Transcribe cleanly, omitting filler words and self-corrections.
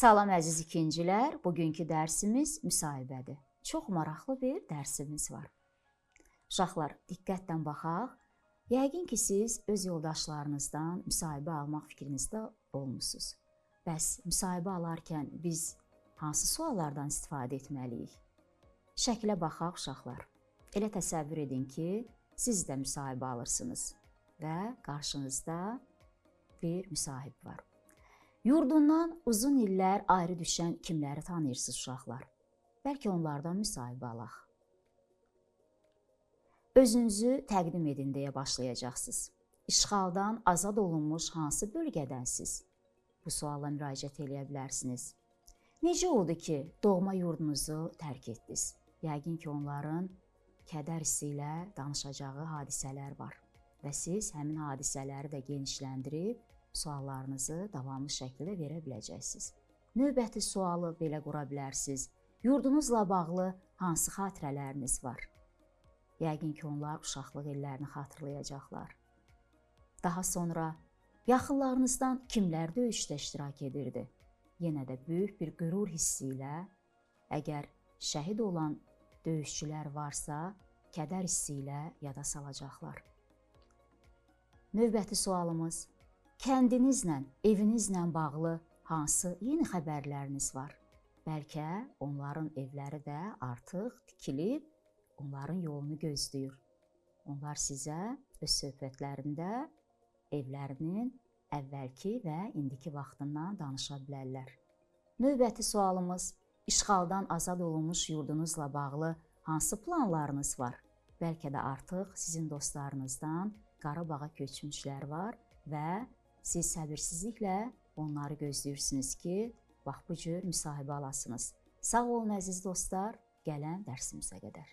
Salam əziz ikincilər, bugünkü dərsimiz müsahibədir. Çox maraqlı bir dərsimiz var. Uşaqlar, diqqətlə baxaq. Yəqin ki, siz öz yoldaşlarınızdan müsahibə almaq fikrinizdə olmusunuz. Bəs müsahibə alarkən biz hansı suallardan istifadə etməliyik? Şəklə baxaq uşaqlar. Elə təsəvvür edin ki, siz də müsahibə alırsınız və qarşınızda bir müsahib var. Yurdundan uzun illər ayrı düşən kimləri tanıyırsınız uşaqlar? Bəlkə onlardan müsahibə alaq. Özünüzü təqdim edin deyə başlayacaqsınız. İşğaldan azad olunmuş hansı bölgədənsiz? Bu sualla müraciət eləyə bilərsiniz. Necə oldu ki, doğma yurdunuzu tərk etdiniz? Yəqin ki, onların kədər hissi ilə danışacağı hadisələr var və siz həmin hadisələri də genişləndirib suallarınızı davamlı şəkildə verə biləcəksiniz. Növbəti sualı belə qura bilərsiniz. Yurdunuzla bağlı hansı xatirələriniz var? Yəqin ki, onlar uşaqlıq illərini xatırlayacaqlar. Daha sonra yaxınlarınızdan kimlər döyüşdə iştirak edirdi? Yenə də böyük bir qürur hissi ilə, əgər şəhid olan döyüşçülər varsa, kədər hissi ilə yada salacaqlar. Növbəti sualımız: kəndinizlə, evinizlə bağlı hansı yeni xəbərləriniz var? Bəlkə onların evləri də artıq tikilib, onların yolunu gözləyir. Onlar sizə öz söhbətlərində evlərinin əvvəlki və indiki vaxtından danışa bilərlər. Növbəti sualımız: işğaldan azad olunmuş yurdunuzla bağlı hansı planlarınız var? Bəlkə də artıq sizin dostlarınızdan Qarabağa köçmüşlər var və siz səbirsizliklə onları gözləyirsiniz ki, bax bu cür müsahibə alasınız. Sağ olun əziz dostlar, gələn dərsimizə qədər.